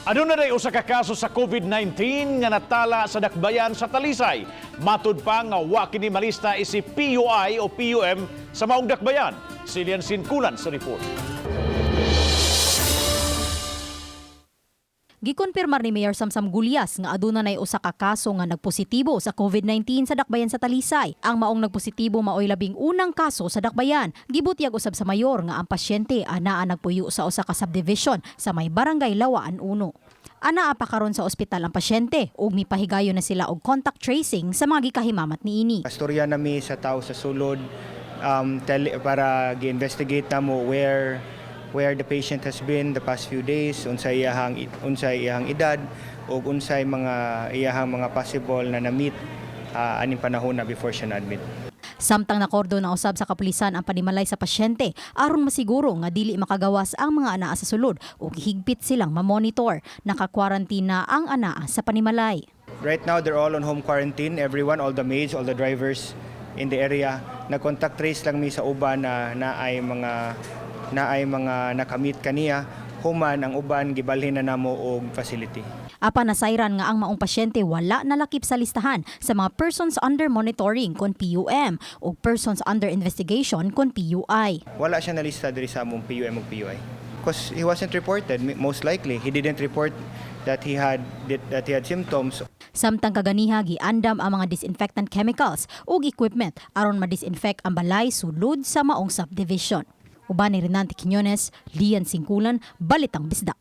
Aduna day usa ka kaso sa COVID-19 nga natala sa dakbayan sa Talisay. Matud pa nga wa kini malista isip PUI o PUM sa maong dakbayan. Si Lian Sinkulan sa report. Gikonfirmar ni Mayor Samsam Gullas nga aduna nay usa ka kaso nga nagpositibo sa COVID-19 sa dakbayan sa Talisay. Ang maong nagpositibo maoy 11 na kaso sa dakbayan. Gibutyag usab sa mayor nga ang pasyente anaa nagpuyo sa usa ka subdivision sa may Barangay Lawaan 1. Anaa pa karon sa ospital ang pasyente ug mipahigayon na sila og contact tracing sa mga gikahimamat niini. Pastorya nami sa tao sa sulod para gi-investigate namo where the patient has been the past few days, unsay iyahang edad ug unsay mga iyahang mga possible na na-meet aning panahon na before siya na-admit. Samtang nakordon na usab sa kapulisan ang panimalay sa pasyente aron masiguro nga dili makagawas ang mga anaa sa sulod ug higpit silang mamonitor. Naka-quarantine na ang anaa sa panimalay. Right now, they're all on home quarantine. Everyone, all the maids, all the drivers in the area. Nag-contact trace lang mi sa uban na naay mga nakamit kaniya. Human ang uban gibalhin na namo og facility. Apan nasayran nga ang maong pasyente wala nalakip sa listahan sa mga persons under monitoring kon PUM o persons under investigation kon PUI. Wala siya nalista diri sa among PUM ug PUI. Because he wasn't reported, most likely. He didn't report that he had symptoms. Samtang kaganiha, giandam ang mga disinfectant chemicals ug equipment aron ma-disinfect ang balay sulod sa maong subdivision. Uban ni Renante Quiñones, Lian Singkulan, Balitang Bisdak.